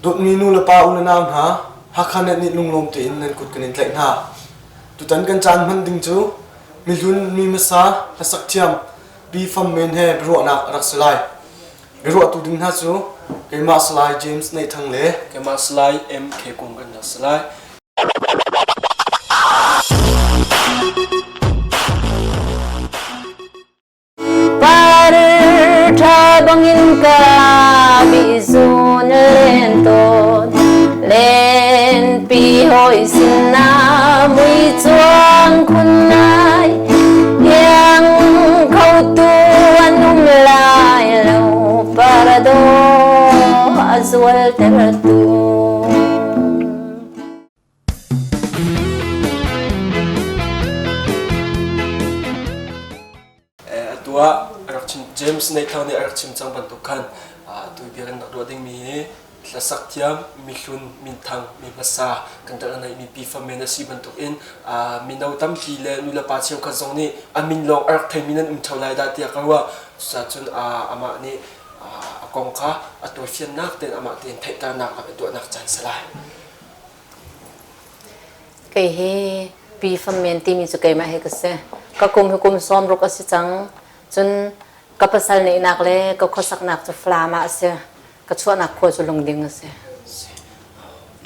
Dawtmi nu le pa u le nau hna, Hakha Net nih lunglawm tein nan kut kan in tlaih hna. Tutan kan caan hman ding cu mihlun mi hmasa hlasak thiam Pi Fam Men he biaruahnak a rak si lai. Biaruahtu ding hna cu keimah Salai James Neih Thang le keimah Salai MK Kung kan rak si lai. Par ṭha bangin ka bihzun len tawn, lenpi hawi sinah mui cuang khun lai, iang khotu an um lai lo, parado a zualtertu. Atu ah rak chim James Neihthang nih a rak chim cang bantuk khan tu bia kan rak ruah dingmi hi hlasak thiam mihlun minthang mi hmasa kan rak neihmi pi famen a si bantuk in mino tampi le nulepa cheukhat zong nih a min lawng a rak theimi nan um ṭheo lai dah tiah ka ruah. Cucaah amah nih a kong kha a tawifiannak tein amah tein theihternak rak i tuahnak caan si lai. Kei hi Pi Fam Men timi cu keimah hi ka si. Ka kum hi kum 60 a si cang. Cun ka pasal neihnak le ka khuasaknak cu Falam ah a si. Ka chuahnak khua cu Lungding a si.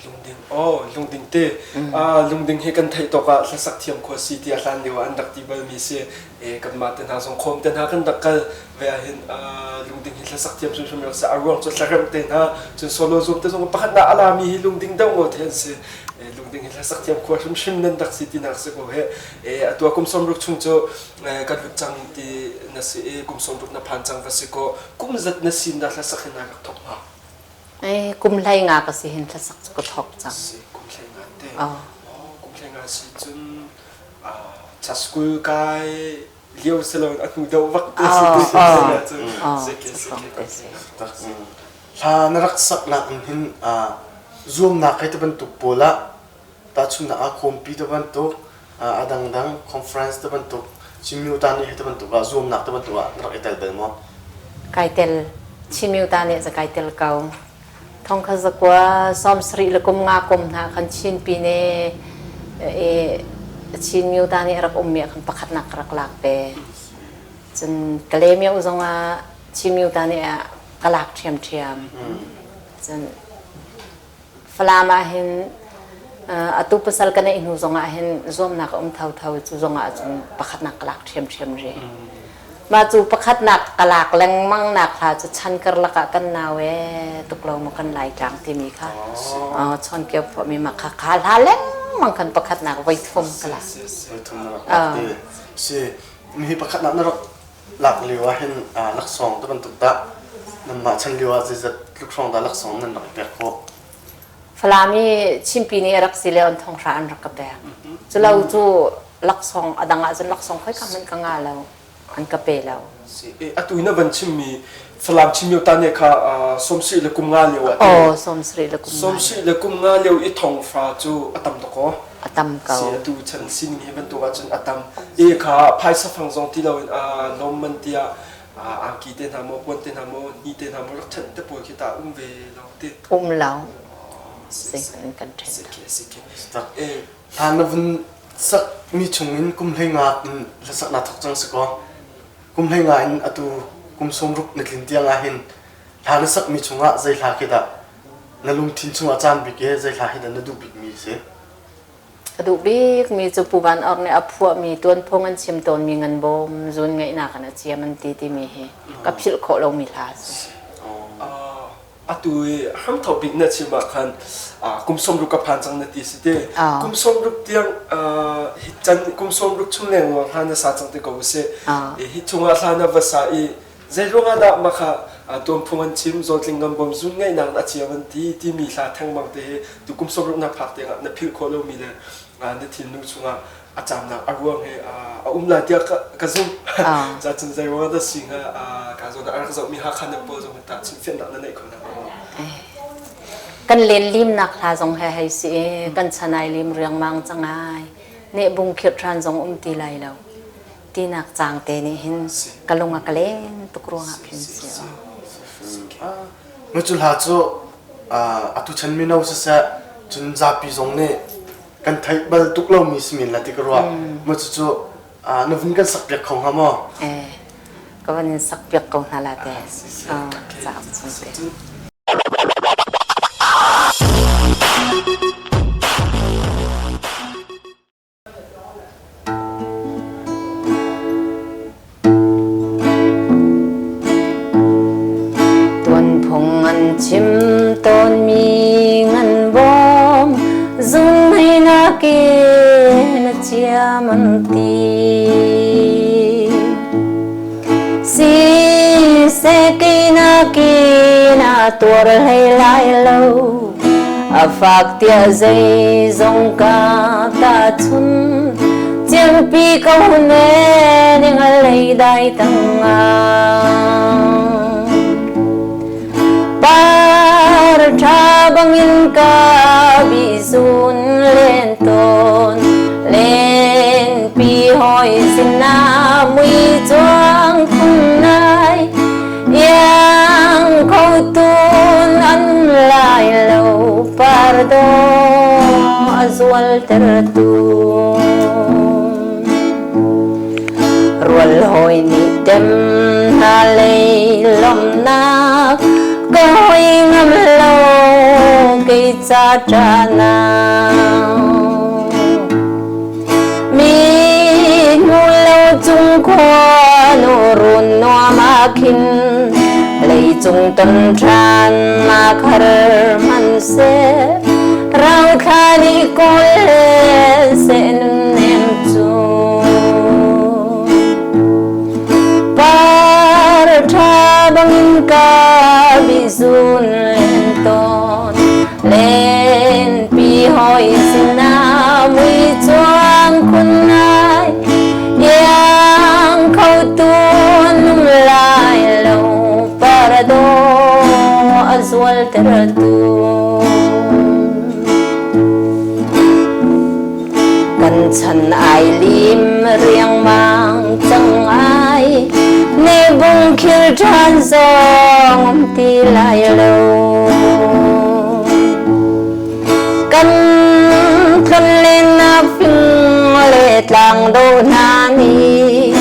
Lungding oh Lungding te Lungding hi kan theih tawk ah hlasak thiam khua si tiah hlan lio ah an rak ti balmi si. E kanmah te hna zong khawm te hna kan rak kal ve ah hin Lungding hi hlasak thiam hrimhrim rak si. A ruang cu hlaremh te hna cun solo zuam te zong pakhat na alami hi Lungding deuh ngawt hi an si. Lungding hi hlasak thiam khua hrimhrim nan rak si tinak si ko he atu kum 60 chung cu kan lut cang ti na si i kum 60 na phan cang va si ko kum zat na sin da hlasak hin rak thok ma Ai kum hlei nga ka si hin hlasak cu ka thok cang si kum hlei nga te oh kum hlei nga si cun cha school kai lio si lo a hnu deuh vak te si te si ke si ke si Hla na rak saknak in hin zuamnak hei ti bantuk pawl ah tahchunhnak ah khawmpi ti bantuk a dangdang conference ti bantuk Chinmyota nih hei ti bantuk ah zuamnak ti bantuk ah na rak i tel bal maw? Kai tel. Chinmyota nih za kai tel ko. Thongkha zakua 70 le kum nga kum hna khan Chinpi ne Chinmyota nih rak ummi ah khan pakhatnak ka rak lak ve. Cun Kalaymyo zongah Chinmyota nih ka lak ṭhiamṭhiam. Cun Falam ah hin atu pasal ka neih hnu zongah hin zuamnak a um thotho cu zongah cun pakhatnak ka lak ṭhiamṭhiam rih. Mah cu pakhatnak ka lak lengmang nak hla cu chan karlak ah kan nau e tuk lo maw kan Laitlang timi kha chawn kio phuahmi mah kha kha hla lengmang khan pakhatnak voi thum ka lak. Voi thum na rak lak ti. Si mihi pakhatnak na rak lak lio ah hin laksawng te bantuk dah nanmah chan lio ah zeizat tluk hrawng dah laksawng nan rak i pek khawh? Falam i Chinpi nih a rak si le an thonghra an rak ka pek. Culo cu laksawng a dang ahcun laksawng khoi ka hmanh ka nga lo. An ka pe lo. Atu na van chimmi Falam Chinmyo ta ne kha 70 le kum nga lio ah Oh 70 le kum nga. 70 le kum nga lio i thongfra cu a tam tuk aw. A tam ko. Si atu chan sining hi bantuk ahcun a tam. E kha phaisa fang zong ti loin lawm man tiah angki te hna maw puan te hna maw ni te hna maw rak ṭhenh te pawl khi ta um ve lo ti. Um lo. Si kan ṭhen. Si ke si ke. Hlan na vun sak mi chungin kum hlei nga in hlasak naa thok cang si kaw kum hlei nga in atu kum 60 na tlin tiang ah hin hla na sak mi chungah zei hla khi dah na lungthin chungah caan bik i zei hla hi dah na duh bikmi si? Ka duh bikmi cu Pu Van Or nih a phuahmi tuanphung an chim tawnmi nganbawm zun ngaihnak in a ciam an ti timi hi ka philh khawh lomi hla a si. Atu i hramthok bik na chim ah khan kum 60 ka phan cang na ti si te. Kum 60 tiang hi can kum 60 chung lengluang hla na sa cang te ko si. Hi chungah hla na va sa i Zeiruang ah dah mah kha tuanphung an chim, zawtling nganbawm zun ngaihnak a ciam an ti timi hla thengmang te hi tukum 60 na phak tiangah na philh khawh lomi le na thinlung chungah a caamnak a ruang he a um lai tiah ka zumh. Cacun zeiruang ah dah si hnga ka zawn ah a rak zohmi Hakha na pawl zong tah chimfiannak na neih kho hna maw? Kan len limnak hla zong he hei si i kan chan ai lim riangmang cang ai. Nehbung khirh ṭhan zong um ti lai lo. Tinak caang te nih hin ka lung a ka len tuk ruangah khin si. Na cu hla cu Atu chan mino siseh cun zapi zong nih kan theih bal tuk lomi si men la ti ka ruah. Mah cucu na vun kan sak piak kho hnga maw? Eh, ka van in sak piak ko hna la te. Cauk chung te. Tuanphung an chim tawnmi ngan bawm zung hei nakin a chiam an ti. Siseh kei nakin a tuar hlei lai lo. A fak tiah zeizong ka tahchun Ciangpi ko ne ning a lei dai tangah Par ṭha bangin ka bihzun len tawn Lenpi hawi sinah mui cuang khun nai Iang kho tun an lai lo pardo a zualtertu. Rual hawi nih tem hna lei lawmhnak ka hoi ngam lo kei ca ṭahnak. Mi hmu lo cung khua nu run nuam ah khin leicung ton ṭhan mak har hmanhseh rauthla nih kawl le seh nunnem cu. Par ṭha bangin ka bihzun len tawn Lenpi hawi sinah mui cuang khun ngai iang kho tu num lai lo parado a zualter tu. Kan chan ai lim riangmang cang ai ne bung khil ṭhan zong um ti lai lo. Kan tlonlennak fing le tlang do hna nih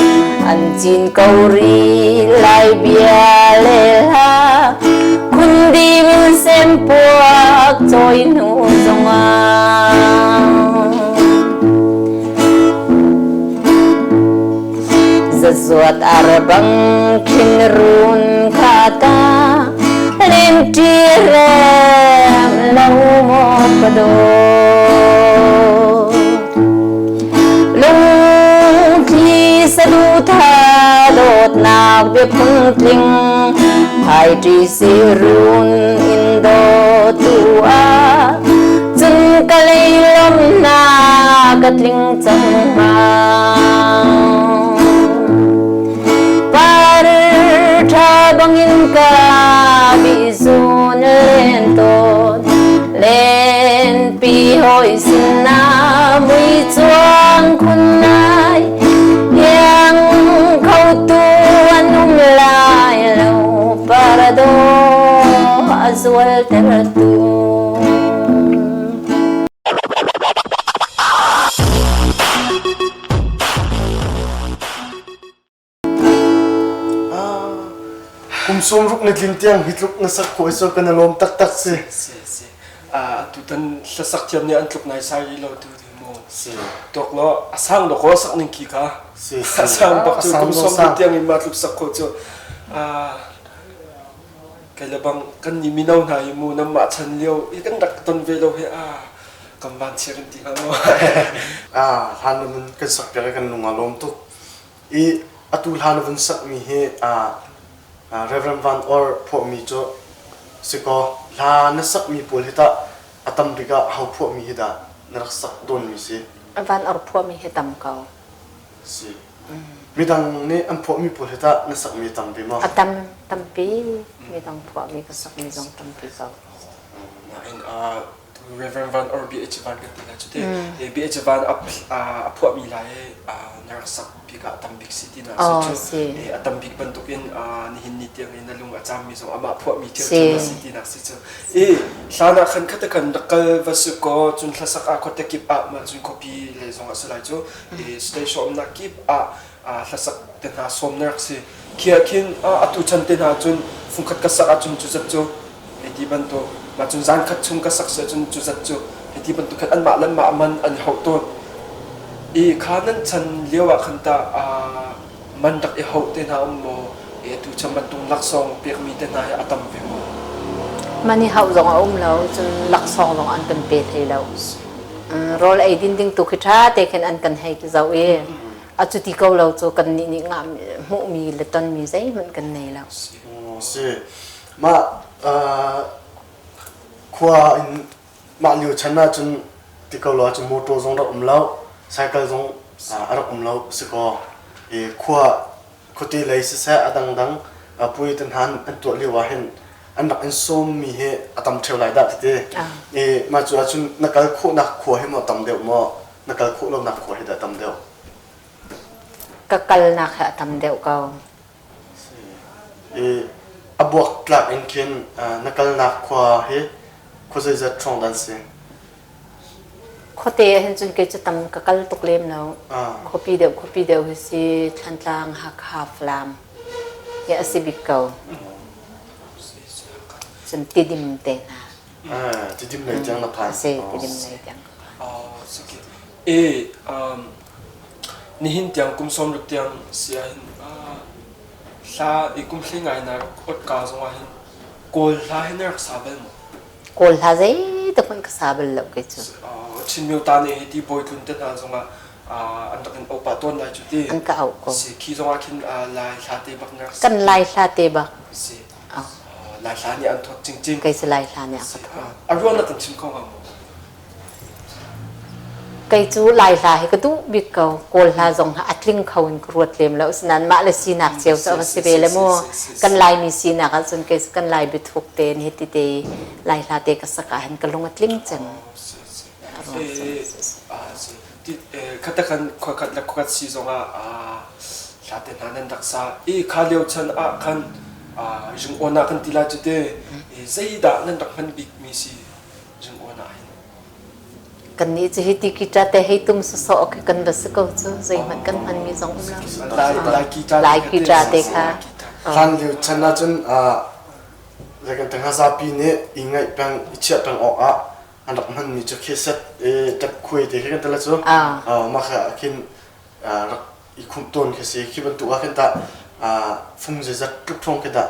an cin ko rih lai bia le hla khundi min sem puak cawi hnu zongah Zazuat arbang khin run kha ta len ṭi rem lo maw ka daw. Lungthli saduhtha dawtnak biaphun tling hai ṭi si run in dawtu ah cun ka lei lawmhnak ka tling cang hnga. Par ṭha bangin ka bihzun len tawn lenpi hawi sinah mui cuang khun nai iang kho tu an um lai lo parado a zualter tu. Kum sawmruk na tlin tiang hi tluk na sak khawh cu kan i lawm taktak si. Si si. Tutan hlasak thiam nih an tluk nai sai rih lo tu ti mu. Si. Tuak law a sang dawk aw sak ning khi kha. Si si. A sang bak cu A sang kum dawh 60 sang. tiang in ma tluk sak khawh cu. Kai le bang kan ni mino hna hi mu nan mah chan lio i kan rak ton ve lo hi a kan van chia kan ti hnga maw. Hlan na vun kan sak piak i kan lung aa lawm tuk. I atu hla na vun sakmi hi Reverend Van Or phuahmi cu si kaw hla na sakmi pawl hi tah a tam bik ah ho phuahmi hi dah na rak sak tawnmi si? Van Or phuahmi hi tam ko. Si. Midang nih an phuahmi pawl hi tah na sakmi a tam ve maw? A tam tampi. Midang phuahmi ka sakmi zong tampi ko. Nain tu Reverend Van or BH Van kan ti lai cu te. BH Van a phuahmi lai na rak sak bik ah tam bik si ti na si cu. A tam bik bantukin nihin ni tiang in na lung a cammi zong amah phuahmi ṭhiamṭhiam a si ti nak si cu. I hlan ah khan khata khan rak kal va si kaw cun hlasak ah khuate kip ah mah cun khuapi lei zong ah si lai cu. Stage umnak kip ah hlasak te hna sawm na rak si. Khi ah khin atu chan te hna cun fungkhat ka sak ahcun cu zat cu hei ti bantuk mah cun zan khat chung ka sak si ahcun cu zat cu hei ti bantuk khan anmah le anmah man an i hauh tawn. I kha nan chan lio ah khan tah man rak i hauh te hna um maw? I atu chan bantuk laksawng pekmi te hna hi a tam ve maw? Man i hauh zong a um lo, cun laksawng zong an kan pe hlei lo. Rawl ei din ding tu khi ṭha te khin an kan hei zoh i a cuti ko lo cu kan nih nih ngah hmuhmi le tonmi zeihmanh kan nei lo. Si. Mah khua in mah lio chan ahcun ti ko lo ahcun motor zong rak um lo, cycle zong a rak um lo si kaw. I khua khuate lei siseh a dangdang puai te hna an tuah lio ah hin an rak in sawmmi hi a tam ṭheo lai dah tete. I mah cu ahcun na kal khawhnak khua hi maw tam deuh maw na kal khawh lonak khua hi dah tam deuh? Ka kalnak hi a tam deuh ko. I a buaktlak in khin na kalnak khua hi khua zeizat hrawng dah an si? Khuate ah hin cun kei cu tam ka kal tuk lem lo. Khuapi deuh khuapi deuh hi si Thlantlang, Hakha, Falam hi a si bik ko. Cun Tidim te hna. Tidim lei tiang na phan. Si, Tidim lei tiang ka phan. E nihin tiang kum 60 tiang si ah hin hla i kum hlei ngai na rak ot ka zong ah hin Kawl hla hi na rak sa bal maw? Kawl hla zeitik hmanh ka sa bal lo kei cu. Chin myo ta ne hi ti bawi tlun te hna zong ah an rak in auh pah tawn lai cu ti. An ka auh ko. Si khi zong ah khin Lai hla te bak na rak Kan Lai hla te bak. Si. Lai hla nih an thawt cingcing. Kei cu Lai hla nih a ka thawt. A ruang na kan chim kho hnga maw? Kei cu Lai hla hi ka duh bik ko. Kawl hla zong a tling kho in ka ruat lem lo. Asinain mah le sinak cio cu a va si ve le mu. Kan Laimi sinak ahcun kei cu kan Lai biathuk tein hiti te Lai hla te ka sak ahhin ka lung a tling cem. Khata khan khuakhat le khuakhat si zongah hla te hna nan rak sa. I kha lio chan ah khan ringawn ah kan ti lai cu te zeidah nan rak hman bikmi si? Kannih cu hi ti te hei tum sawsawh khi kan va si ko cu zeihmanh kan hmanmi zong um lo. Lai guitar te kha. Hlan lio chan ahcun zei kan tengha zapi nih i ngaih peng i chiah peng awk ah an rak hmanmi cu kheset tap khuai te khi kan tala cu mah kha khin rak i khumh tawn khi si khi bantuk ah khin tah fung zeizat tluk thong khi dah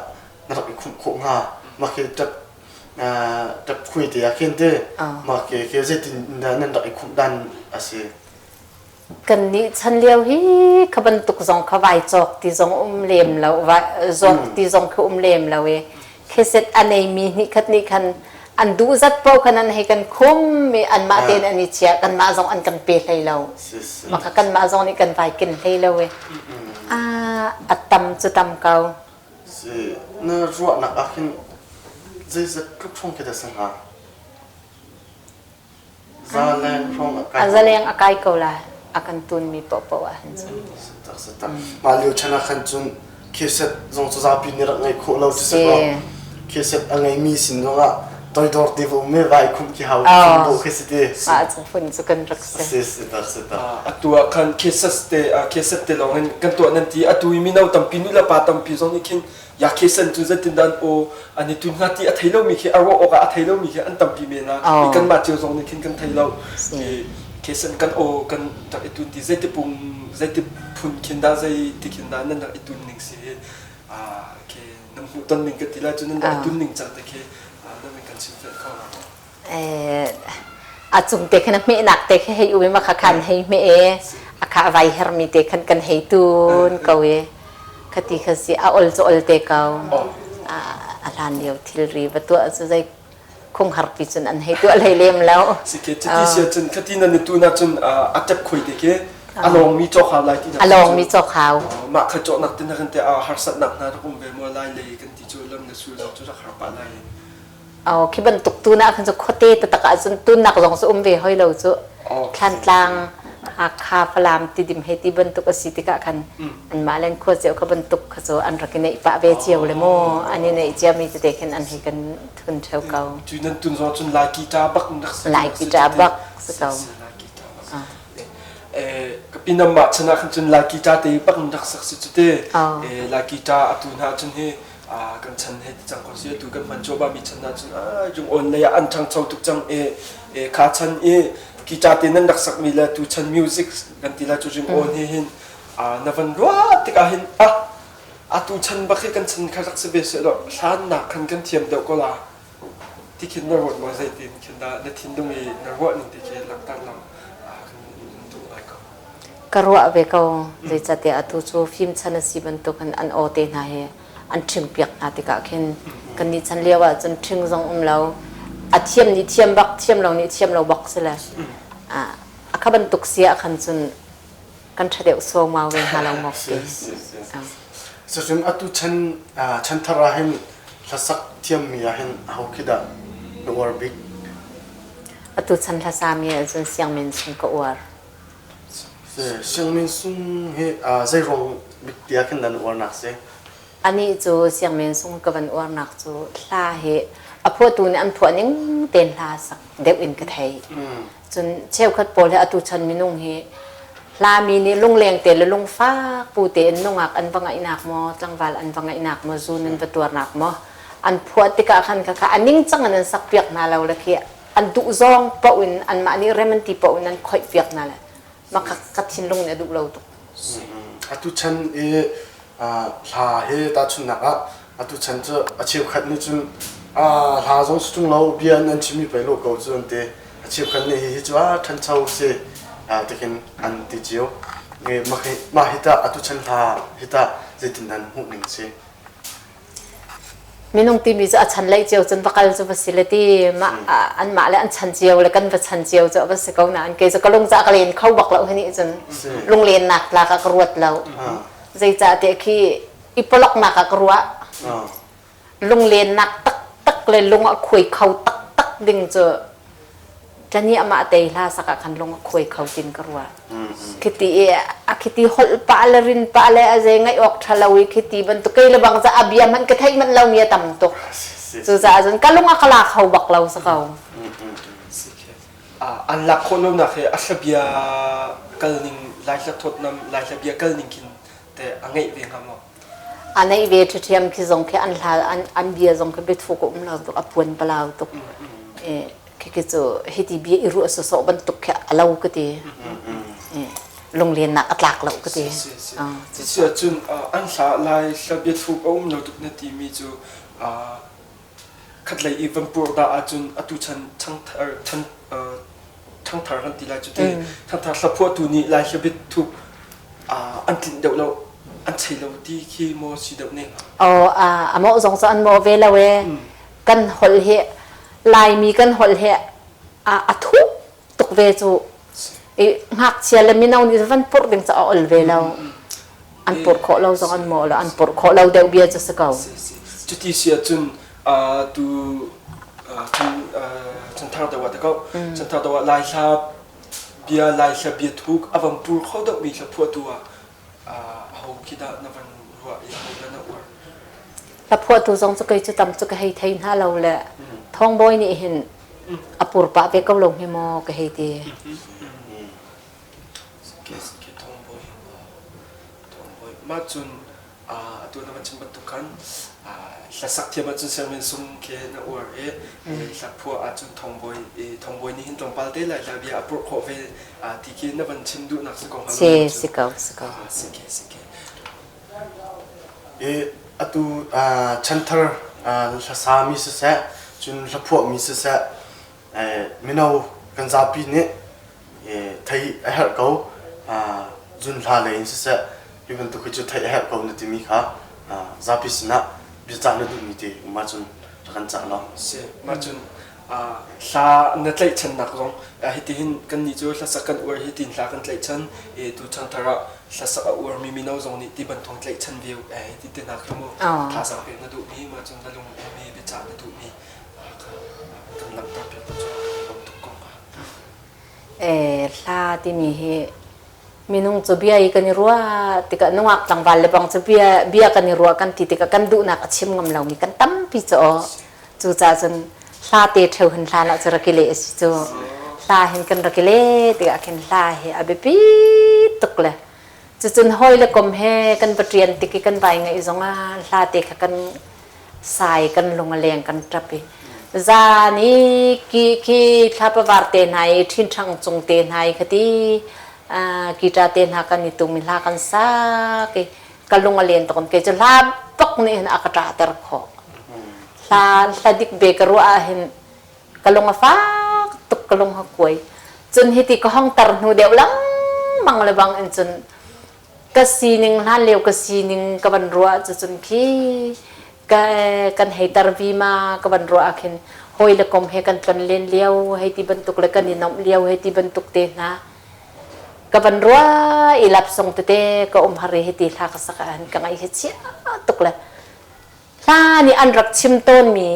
na rak i khumh khawh hnga mah khi tap ṭap te ah khin te mah ke ke zeitin dah nan rak i khumh dan a si Kannih chan lio hi kha bantuk zong kha vai cawk ti zong um lem lo zawt ti zong khi um lem lo i kheset a neimi nih khat nih khan an duh zat paoh khan an hei kan khum i anmah tein an i chia kanmah zong an kan pe hlei lo mah kha kanmah zong nih kan vai ken hlei lo i a tam cu tam ko Si, na ruahnak ah khin zeizat tluk hrawng khi dah si hnga? Zaleng hrawng a kai. A zaleng a kai ko lai. A kan tunmi paohpaoh ah hin cun. Tak si tak. Mah lio chan ah khan cun kheset zong cu zapi nih rak ngeih khawh lo cu si ko. Kheset a ngeimi sin zongah toidor te va um i vai khumh khi hau khum bo khi si ti. Mah cu phun cu kan rak si. Si si tak si tak. Atu ah khan kheset te kheset te lawng in kan tuah nan ti atu i mino tampi nu le pa tampi zong nih khin ya khesan cu zeitin dah an aw an i tun hnga ti a thei lomi khi a ruah awk ah a thei lomi khi an tampi men la i kanmah cio zong nih khin kan thei lo i khesan kan aw kan rak i tun ti zeiti pung zeiti phun khin dah zeiti khin dah nan rak i tun ning si hi khi nan hmuhton ning ka ti lai cu nan rak i tun ning cang te khi nan kan chim fel kho A cung te khan a hmehnak te khi hei um i makha khan hei hmeh i a kha vai hermi te khan kan hei tun ko i khati kha si a ol cu ol te ko a hlan lio thilri va tuah cu zei khung harpi cun an hei tuah hlei lem lo. Si ke cuti sia cun khati nan tu na cun a tep khoi te ke a lawng mi cawk hau lai ti a lawng mi cawk hau mah kha cawk nak tin kan te a harsat nak hna rak um ve mo lai lei kan ti cu lam le sul zong cu rak har pah lai. Oh, khi bantuk tu na khan cu khuate taktak ahcun tunnak zong cu um ve hoi lo cu. Thlantlang, Hakha, Falam, Tidim hei ti bantuk a si tikah khan anmah len khua cio kha bantuk kha cu an rak i neih pah ve cio le mu. An i neih ciami tete khin an hei kan thun theo ko. Tu nan tun zong cun Lai guitar bak rak si. Lai guitar bak si ko. Lai guitar bak. Ka pi nam mah chan ah khan cun Lai guitar te bak rak sak si cu te. Lai guitar atu hna cun hi kan chan he ti cang ko si atu kan hman cuahmah mi chan ah cun jung on lei ah an ṭhangcho tuk cang e kha chan i guitar te nan rak sakmi le tu chan music kan ti la cu ring on hi hin na van ruah tikah hin ah atu chan bak hi kan chan kha rak si ve seh law hlan nak khan kan thiam deuh ko la ti khin na ruat maw zeitin khin dah na thinlung i na ruah ning ti khi langhter law kan duh ngai ko. Ka ruah ve ko zeicahtiah atu cu fim chan a si bantuk in an aw te hna hi an ṭhing piak hna tikah khin kannih chan lio ah cun ṭhing zong um lo a thiam nih thiam bak thiam lo nih thiam lo bak si le a kha bantuk si ah khan cun kan ṭha deuh suaumau ve hnga lo maw ti. Cucun atu chan chanthar ah hin hlasak thiammi ah hin aho khi dah na uar bik? Atu chan hlasami ahcun Siangmin Sung ka uar. Siangmin Sung hi zei ruang bik tiah khin nan uarnak si? Anih cu Siangmin Sung ka van uarnak cu hla hi a phuahtu nih an phuah ning tein hla sak deuh in ka thei. Cun cheukhat pawl hi atu chan minung hi hlami nih lungleng te le lungfak pu tein nungak an va ngaihnak maw, tlangval an va ngaihnak maw, zun an va tuarnak maw, an phuah tikah khan khakha a ningcang in an sak piak hna lo le khi an duh zawng paoh in anmah nih rem an ti paoh in an khoih piak hna le mah kha ka thinlung nih a duh lo tuk. Atu chan i hla he tahchunhnak ah atu chan cu a cheukhat nih cun hla zong si ṭung lo bia an chimmi pei lo ko cu an ti a cheukhat nih hihi cu a ṭhancho si tikin an ti cio mah hi tah atu chan hla hi tah zeitin nan hmuh ning si Minung timi cu a chan lei cio cun va kal cu va si le ti mah anmah le an chan cio le kan va chan cio cu a va si ko nain kei cu ka lung ca ka len kho bak lo hi nih cun lunglennak tlak ah ka ruat lo zeicah tiah khi i poloknak ah ka ruah lunglennak taktak le lung a khuai kho taktak ding cu Tlani amah tei hla sak ah khan lung a khuai kho tin ka ruah. Khiti i a khiti holh pah le rin pah le a zei ngaih awk ṭha lo i khiti bantuk kei le bang ca a bia hmanh ka theih manh lo mi a tam tuk. Cucaah cun ka lung a ka la kho bak lo si ko. An lak khawh lonak hi a hlabia kal ning lai hla thawtnam lai hlabia kal ning khin te a ngeih ve hnga maw? A neih ve ṭhiṭhiam khi zong khi an hla an bia zong khi biathuk a um lo tuk a puan palau tuk. Khikhi cu hiti bia i ruah sawsawh bantuk khi a lo ka ti. Lunglennak a tlak lo ka ti. Cucu ahcun an hla lai hla biathuk a um lo tuk na timi cu khatlei i van pur dah ahcun atu chan ṭhangthar ṭhangthar kan ti lai cu ti ṭhangthar hlaphuahtu nih lai hla biathuk an tlinh deuh lo an chei lo ti khi maw si deuh ne Oh, a mawh zong cu an mawh ve lo e. Kan holh hi Laimi kan holh hi a thuk tuk ve cu. I ngakchia le mino nih van purh ding cu a ol ve lo. An purh khawh lo zong an mawh lo, an purh khawh lo deuh bia cu si ko. Cuti si ahcun tu chanthar deuh ah te ko chanthar deuh ah Lai hla bia Lai hla bia thuk a van pur kho deuh mi hla phuahtu ah aho khi dah na van ruah i aho dah na uar? Hla phuahtu zong cu kei cu tam cu ka hei thei hna lo le Thawngbawi nih hin a pur pah ve ko lo hme maw ka hei ti. Thawngbawi Thawngbawi mah cun atu na van chim bantuk khan hlasak thiam ahcun Siangmin Sung khi na uar i hla phuah ahcun Thawngbawi Thawngbawi nih hin tlawmpal te lai hla bia a purh khawh ve ti khi na van chim duhnak si ko hnga Si si ko si ko. Si ke si ke. I atu chanthar hlasami siseh cun hlaphuahmi siseh mino kan zapi nih theih a herh ko zun hla lei in siseh hi bantuk hi cu theih a herh ko na timi kha zapi sinah biacah na duhmi te um ahcun rak kan cah law. Si, mah cun hla na tlaihchannak zong hitihin kannih cu hlasak kan uar hi tiin hla kan tlaihchan i tu chanthar ah hlasak a uarmi mino zong nih ti bantuk tlaihchan ve ti te hna kha mu thazaang pek na duhmi mah cun na lung ummi biacah na duhmi kha. Kan langhter piak tu cu kan tuk ko hnga. Hla timi hi minung cu bia i kan i ruah tikah nungak tlangval le bang cu bia bia kan i ruah kan ti tikah kan duhnak a chim ngam lomi kan tampi cu aw. Cucaah cun hla te ṭheu hin hlan ah cu rak i leh a si cu. Hla hin kan rak i leh tikah khin hla hi a biapi tuk le cucun hawi le kom he kan va ṭian tik i kan vai ngaih zongah hla te kha kan sai kan lung a leng kan ṭap i zan i ki khi thlapa var te hna i ṭhinṭhang cung te hna i khati guitar te hna kan i tum i hla kan sak i ka lung a len tuk kei cu hla bak nih hin a ka ṭahter khawh. Hla hla dik be ka ruah ah hin ka lung a fak tuk ka lung a kuai. Cun hiti ka hong tar hnu deuh lengmang le bang in cun ka sining hlan lio ka sining ka van ruah cu cun khi ka kan hei tar vima ka van ruah ah khin hawi le kom he kan tlon len lio hei ti bantuk le kan i nomh lio hei ti bantuk te hna ka van ruah i lapsong tete ka um har i hiti hla ka sak ah hin ka ngaih hi chia tuk le hla nih an rak chim tawnmi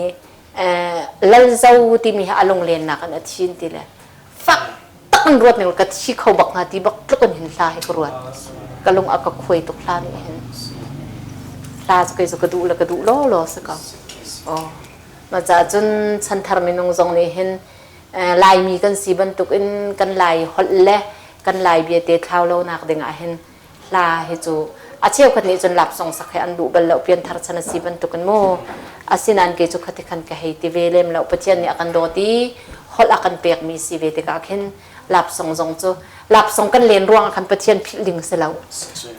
lalzo timi hi a lunglennak in a thin ti le fak tak in ruat ning ka thi kho bak hnga ti bak tluk in hin hla hi ka ruat ka lung a ka khuai tuk hla nih hin hla cu kei cu ka duh le ka duh law law si ko oh ma ca cun chanthar minung zong nih hin Laimi kan si bantuk in kan Lai holh le kan Lai bia te thlau lo nak ding ah hin hla hi cu a cheukhat nih cun lapsong sak he an duh bal lo pianthar chan a si bantukin mu asinain kei cu khati khan ka hei ti ve lem lo Pathian nih a kan dawt i holh a kan pekmi si ve tikah khin lapsong zong cu lapsong kan len ruangah khan Pathian philh ding si lo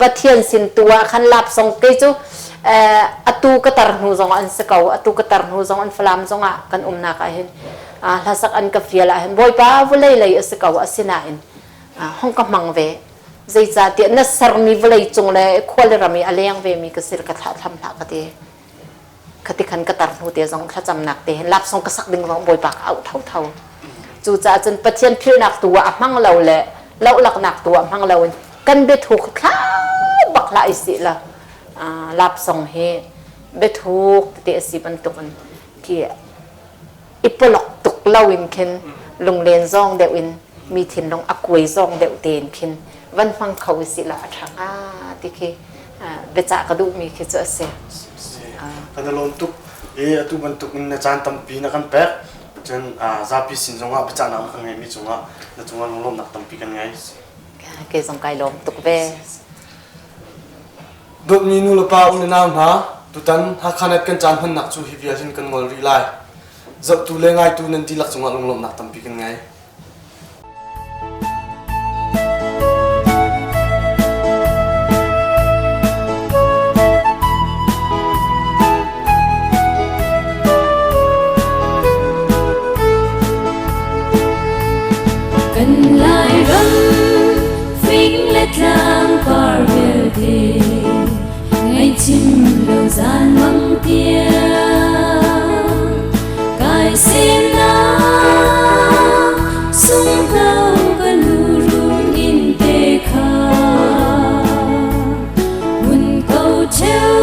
Pathian sin tu ah khan lapsong kei cu atu ka tar hnu zong an si ko atu ka tar hnu zong an Falam zong ah kan umnak ah hin hlasak an ka fial ah hin Bawipa vawlei lei a si ko asinain hong ka hmang ve Zeicahtiah na sermi vawleicung le khua le ram i a leng vemi ka si ka thlahthlam hlah ka ti. Khati khan ka tar hnu te zong thlacamnak te hin lapsong ka sak ding zong Bawipa ka auh thotho. Cucaah cun Pathian philhnak tu ah a hmang lo le lohlaknak tu ah hmang lo in kan biathuk thlau bak hlah i sih la lapsong hi biathuk tete a si bantuk in khi i polok tuk lo in khin lunglen zawng deuh in mi thinlung a kuai zawng deuh tein khin van hmang kho usih law a ṭha hnga ti khi biacah ka duhmi khi cu a si. Kan i lawm tuk i atu bantuk in na caan tampi na kan pek cun zapi sin zongah biacahnak na kan ngeihmi cungah na cungah lunglawmhnak tampi kan ngei. Kei zong kai lawm tuk ve. Dawtmi nulepa u le nau hna, tutan Hakha Net kan caan hmannak cu hi vial hin kan ngol rih lai. Zohtu le ngaitu nan dihlak cungah lunglawmhnak tampi kan ngei. Kan Lairam fing le tlang par vialte ngaihchim lo zan mang tiang kai semnak sunghno ka nu rum in te kha hun ko cheu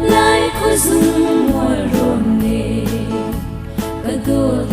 lai khuazung mual rawn ne ka dawt.